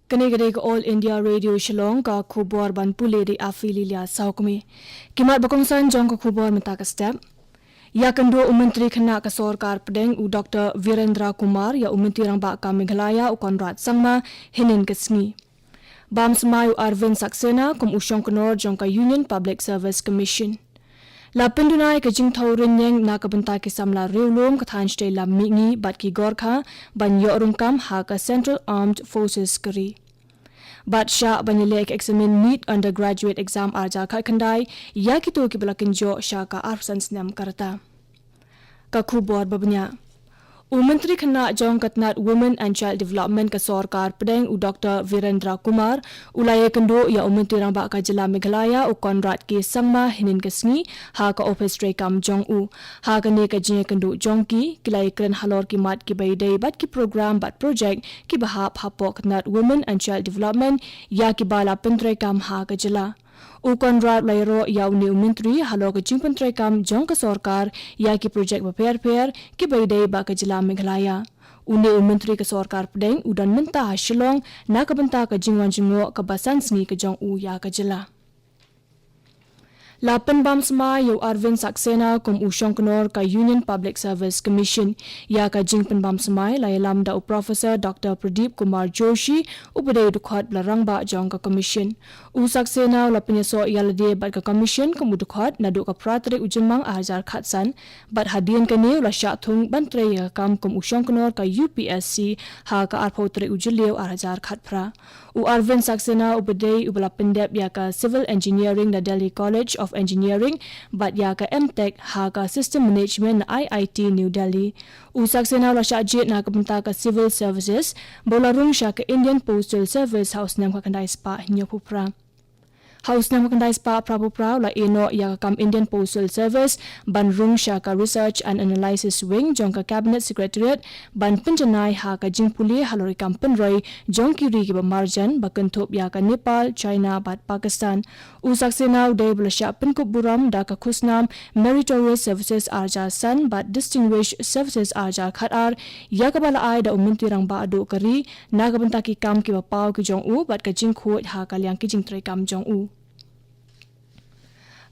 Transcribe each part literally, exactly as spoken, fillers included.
Kane ka dei ka All India Radio Shillong, ka khubor ban pule da i Afililia Sawkmi. Ki mat ba kongsan jong ka khubor mynta ka step. Ïakynduh u Myntri Khynnah ka Sorkar Pdeng u Doktor Virendra Kumar ïa u Myntri Rangbah ka Meghalaya u Conrad Sangma hynnin ka sngi. Bam smai u Arvind Saxena kum u shongknor jong ka Union Public Service Commission. La pynduna ïa ka jingthaw rynïeng na ka bynta ki samla riewlum ka thaiñ shatei lam mihngi bad ki Gorkha ban ïoh rung kam ha ka Central Armed Forces ka ri. Bad shah ban ïaleh ka eksamin NEET Undergraduate Exam arhajar khatkhyndai ïa kito kiba la kynjoh sha ka arphew san snem ka rta. Ka khubor ba bniah. U Myntri Khynnah jong ka tnat Women and Child Development ka Sorkar Pdeng u Doktor Virendra Kumar u la ïakynduh ïa u Myntri Rangbah ka Jylla Meghalaya u Conrad K Sangma hynnin ka sngi ha ka ophis treikam jong u. Ha kane ka jingïakynduh jong ki, ki la ïakren halor ki mat kiba ïadei bad ki program bad projek kiba hap hapoh ka tnat Women and Child Development ïa kiba la pyntreikam ha ka jylla. U Conrad u la ïaroh ïa une u Myntri halor ka jingpyntreikam jong ka Sorkar ïa ki projek bapher bapher kiba ïadei bad ka Jylla Meghalaya. Une u Myntri ka Sorkar Pdeng u don mynta ha Shillong na ka bynta ka jingwan jngoh kaba san sngi ka jong u ïa ka jylla. La pynbam smai ïa u Arvind Saxena kum u shongknor ka Union Public Service Commission. Ïa ka jingpynbam smai la ïalam da u Professor Doktor Pradip Kumar Joshi uba dei u dkhot ba la rangbah jong ka Commission. U Saxena u la pynïasoh ïalade bad ka Commission kum u dkhot naduh ka phra tarik u Jymmang arhajar khatsan bad hadien kane u la shah thung ban trei ïa ka kam kum u shongknor ka U P S C ha ka arphew tarik u Jylliew arhajar khatphra. U Arvind Saxena uba dei uba la pyndep ïa ka Civil Engineering na Delhi College of Engineering bad ïa ka M Tech ha ka System Management na I I T New Delhi. U Saxena u la shah jied na ka bynta ka Civil Services ba u la rung sha ka Indian Postal Service ha u snem khatkhyndai spah hynñiewphew phra. Ha u snem khatkhyndai spah phraphew phra u la ïehnoh ïa ka kam Indian Postal Service ban rung sha ka Research and Analysis Wing jong ka Cabinet Secretariat ban pynjanai ha ka jingpule halor ki kam pynroi jong ki ri kiba marjan ba kynthup ïa ka Nepal, China bad Pakistan. U Saxena u dei ba la shah pynkup burom da ka khusnam Meritorious Services arhajar san bad Distinguished Services arhajar khatar ïa kaba la ai da u Myntri Rangbah duh ka ri na ka bynta ki kam kiba paw ki jong u bad ka jingkhuid ha ka liang ki jingtreikam jong u.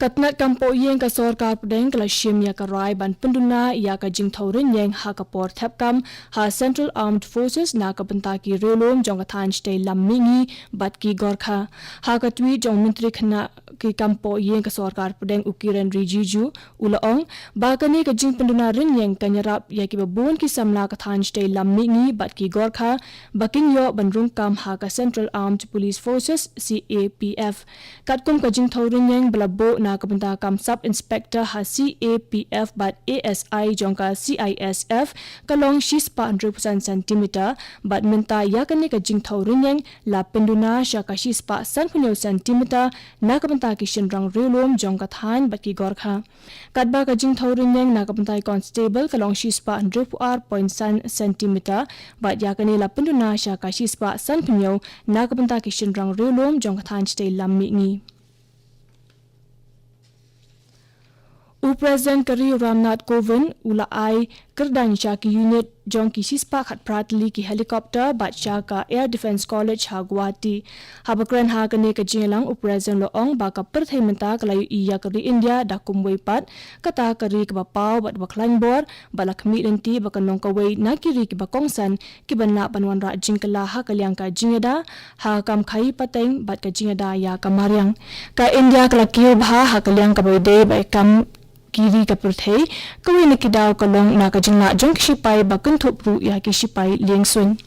Ka tnat kam pohïing ka Sorkar Pdeng ka la shim ïa ka rai ban pynduna ïa ka jingthaw rynïeng ha ka por thep kam ha Central Armed Forces na ka bynta ki riewlum jong ka thaiñ shatei lam mihngi bad ki Gorkha. Ha ka tweet jong u Myntri Khynnah ki kam pohïing ka Sorkar Pdeng u Kiren Rijiju u la ong ba kane ka jingpynduna rynïeng kan ïarap ïa kiba bun ki samla ka thaiñ shatei lam mihngi bad ki Gorkha ba kin ïoh ban rung kam ha ka Central Armed Police Forces, C A P F. Katkum ka jingthaw rynïeng ba la buh na ka bynta kam Sub Inspector ha C A P F bad A S I jong ka C I S F ka long shispah hynriewphew san centimeter bad mynta ïa kane ka jingthaw rynïeng la pynduna sha ka shispah sanphew hynñiew centimeter na ka bynta ki shynrang riewlum jong ka thaiñ bad ki Gorkha. Katba ka jingthaw rynïeng na ka bynta ki constable ka long shispah hynriewphew ar point san centimeter bad ïa kane la pynduna sha ka shispah sanphew hynñiew na ka bynta ki shynrang riewlum jong ka thaiñ shatei lam mihngi. U President ka ri u Ramnath Kovind u la ai kyrdan sha ki unit jong ki shispah khatphra tylli ki helicopter bad sha ka Air Defence College ha Guwahati. Haba kren ha kane ka jingïalang u President u la ong ba ka pyrthei mynta ka la ïohi ïa ka ri India da kumwei pat, kata ka ri kaba paw bad ba khlaiñ bor, ba la khmih lynti ba kan long kawei na ki ri kiba kongsan ki ban lah ban wanrah jingkylla ha ka liang ka jingïada ha ka kam khaïi pateng bad ka jingïada ïa ka mariang. Ka India ka la kiew bha ha ka liang kaba ïadei bad ka kam ki ri ka pyrthei, kawei na ki daw ka long na ka jinglah jong ki shipai ba kynthup ruh ïa ki shipai liengsuiñ.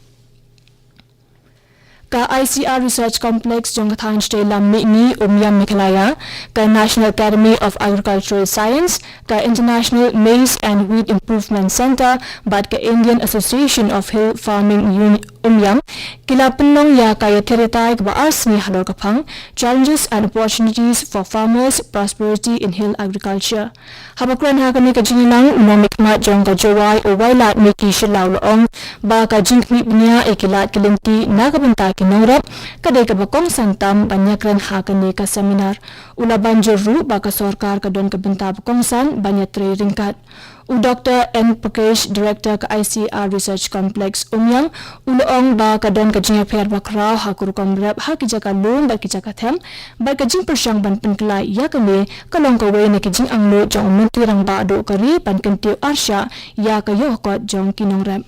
Ka I C R Research Complex jong ka thaiñ shatei lam mihngi Umiam Meghalaya, ka National Academy of Agricultural Science, ka International Maize and Wheat Improvement Centre bad ka Indian Association of Hill Farming Uni-, Umiam ki la pynlong ïa ka ïather ïatai kaba ar sngi halor ka phang Challenges and Opportunities for Farmers, Prosperity in Hill Agriculture. Haba kren ha kane ka jingïalang u nongmihkhmat jong ka Jowai u Wailadmiki Shylla u la ong ba ka jingkhmih bniah ïa ki lad ki lynti na ka bynta ki nongrep ka dei kaba kongsan tam ban ïakren ha kane ka seminar. U la ban jur ruh ba ka sorkar ka don ka bynta ba kongsan ban ïatrei ryngkat. U Dr N Pakesh, Director ka I C R Research Complex Umiam, u la ong ba ka don ka jingïapher bakhraw ha ka rukom rep ha ki jaka lum bad ki jaka them, bad ka jingpyrshang ban pynkylla ïa kane ka long kawei na ki jingangnud jong u Myntri Rangbah Duh ka ri ban kyntiew arshah ïa ka ïoh ka kot jong ki nongrep.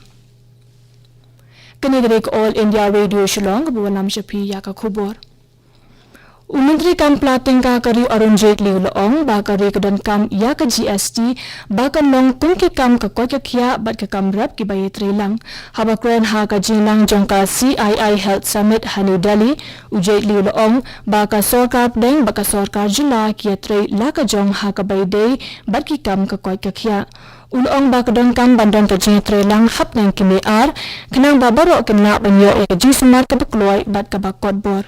Kane ka dei ka All India Radio Shillong, kaba wanlam sha phi ïa ka khubor. U Myntri Kam Pla Tyngka ka ri Arun Jaitley u la ong ba ka ri ka donkam ïa ka G S T ba kan long kum ki kam ka koit ka khiah bad ka kam rep kiba ïatreilang. Haba kren ha ka jingïalang jong ka C I I Health Summit ha New Delhi, u Jaitley u la ong ba ka sorkar pdeng bad ka sorkar jylla ki ïatrei la ka jong ha kaba ïadei bad ki kam ka koit ka khiah. U la ong ba ka donkam ban don ka jingïatreilang hapdeng kine ar, khnang ba baroh kin lah ban ïoh ïa ka jingsumar kaba kloi bad kaba kotbor.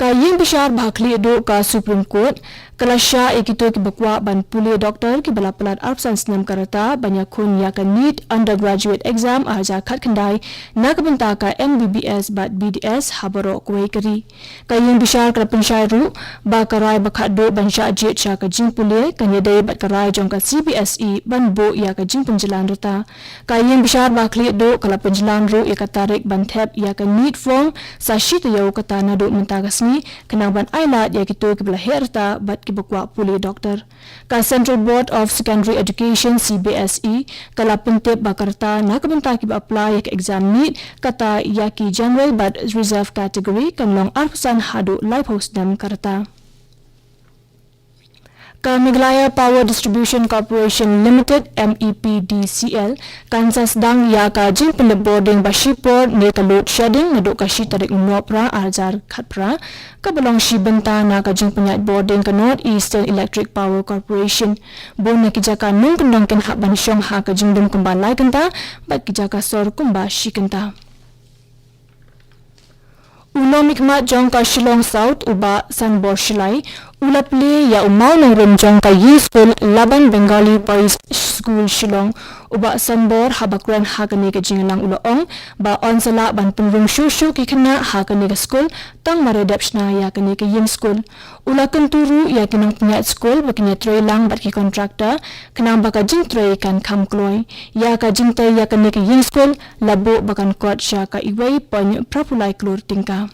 Ka ïing bishar ba ha khlieh duh ka Supreme Court ka la shah ïa kito kiba kwah ban pule doktor kiba la palat arphew san snem ka rta ban ïakhun ïa ka NEET Undergraduate Exam ar hajar khatkhyndai na ka bynta ka M B B S bad B D S ha baroh kawei ka ri. Ka ïing bishar ka la pynshai ruh ba ka rai ba khadduh ban shah jied sha ka jingpule kan ïadei bad ka rai jong ka C B S E ban buh ïa ka jingpynjlan rta. Ka ïing bishar ba ha khlieh duh ka la pynjlan ruh ïa ka tarik ban thep ïa ka NEET form sa shi taïew kata naduh mynta ka sngi, khnang ban ailad ïa kito kiba la heh rta bad kiba kwah pule doktor. Ka Central Board of Secondary Education, C B S E, ka la pyntip ba ka rta na ka bynta kiba apply ïa ka exam NEET, kata ïa ki general bad reserve category, kan long arphew san haduh laiphew snem ka rta. Ka Meghalaya Power Distribution Corporation Limited, M E P D C L, kan sa sdang ïa ka jingpynlip bording ba shipor ne ka load shedding naduh ka shi tarik u Nohprah ar hajar khatphra, kaba long shi bynta na ka jingpynïaid bording ka North Eastern Electric Power Corporation. Bun na ki jaka nongkyndong kin hap ban shong ha ka jingdum kumba lai kynta bad ki jaka sor kumba shi kynta. U nongmihkhmat jong ka Shillong South, u Bah Sanbor Shullai, u la plie ïa u mawnongrim jong ka ïingskul Laban Bengali Boys School Shillong. U Bah Sanbor, haba kren ha kane ka jingïalang, u la ong ba yn sa lah ban pynrung shuh shuh ki khynnah ha kane ka skul tang mar ïa dep shna ïa kane ka ïingskul. U la kyntu ruh ïa ki nongpynïaid skul ba kin ïatreilang bad ki contractor, khnang ba ka jingtrei kan kham kloi. Ïa ka jingtei ïa kane ka ïingskul la buh ba kan kot sha ka iwei point phra phew lai klur tyngka.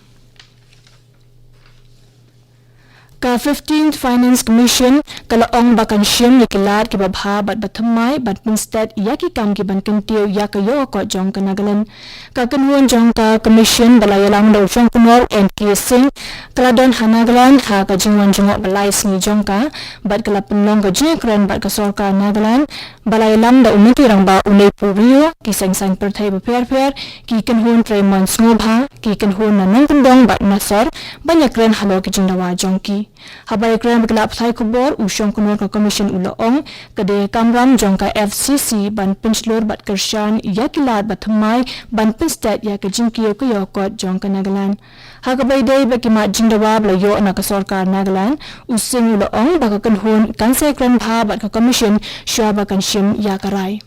Ka fifteenth Finance Commission ka la ong ba kan shim ïa ki lad kiba bha bad ba thymmai ban pynsted ïa ki kam ki ban kyntiew ïa ka ïoh ka kot jong ka Nagaland. Ka kynhun jong ka Commission ba la ïalam da u Shongknor N K Singh ka la don ha Nagaland ha ka jingwan jngoh ba lai sngi jong ka, bad ka la pynlong ka jingïakren bad ka sorkar Nagaland ba la ïalam da u Myntri Rangbah u Neiphiu Rio, ki seng saiñ pyrthei bapher pher, ki kynhun trei mon sngewbha, ki kynhun na nongkyndong bad na sor, ban ïakren halor ki jingdawa jong ki. Haba ïakren bad ki lad pathai khubor, u Shongknor ka Commission u la ong, ka dei ka kamram jong ka F C C ban pynshlur bad kyrshan ïa ki lad ba thymmai ban pynsted ïa ka jingkiew ka ïoh kot jong ka Nagaland. Ha kaba ïadei bad ki mat jingdawa ba la ïoh na ka sorkar Nagaland, u Singh u la ong ba ka kynhun kan sa ïakren bha bad ka Commission shuwa ba kan shim ïa ka rai.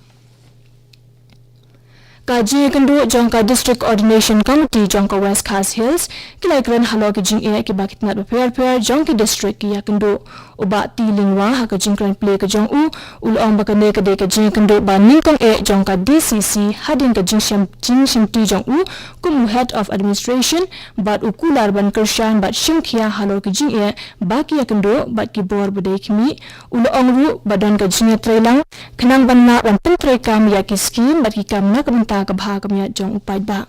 Ka jingïakynduh jong ka District Ordination Committee jong ka West Khasi Hills, ki la ïakren halor ki jingeh kiba ki tnat bapher pher jong ki district ki ïakynduh. U Bah T Lyngwa, ha ka jingkren plie ka jong u, u la ong ba kane ka dei ka jingïakynduh ba nyngkong eh jong ka D C C hadien ka jingshim, jingshimti jong u kum u Head of Administration, bad u kular ban kyrshan bad shim khia halor ki jingeh ba ki ïakynduh bad ki bor ba dei khmih. U la ong ruh ba don ka jingïatreilang khnang ban lah ban pyntreikam ïa ki skim bad ki kam na ka bynta ka bha ka miat jong u paidbah.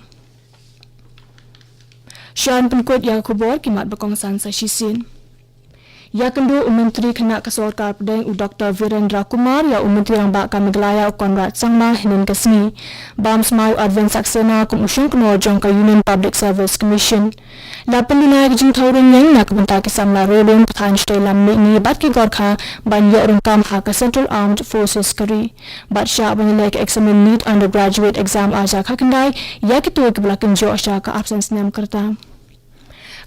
Shuwa ban pynkut ïa ka khubor, ki mat ba kongsan sa shisien. Ïakynduh u Myntri Khynnah ka Sorkar Pdeng u Doctor Virendra Kumar ïa u Myntri Rangbah ka Meghalaya u Conrad Sangma hynnin ka sngi. Bam smai u Arvind Saxena kum u Shongknor jong ka Union Public Service Commission. La pynduna ïa ka jingthaw rynïeng na ka bynta ki samla riewlum, ki thaiñ shatei lam mihngi bad ki Gorkha ban ïoh rung kam ha ka Central Armed Forces ka ri. Bad shah ban ïaleh ka eksamin NEET Undergraduate Exam ar hajar khatkhyndai ïa kito kiba la kynjoh sha ka arphew san snem ka rta.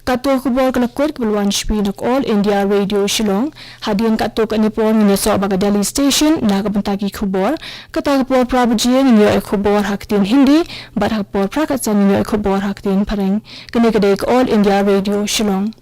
Kato ka khubor ka la kut kaba la wan sha phi na ka All India Radio Shillong. Hadien katto katne por ngin ïasoh bad ka Delhi Station na ka bynta ki khubor. Kata ka por phra baje ngin ïoh ïa ka khubor ha ka ktien Hindi bad ha ka por phra khatsan ngin ïoh ïa ka khubor ha ka ktien Phareng. Kane ka dei ka All India Radio Shillong.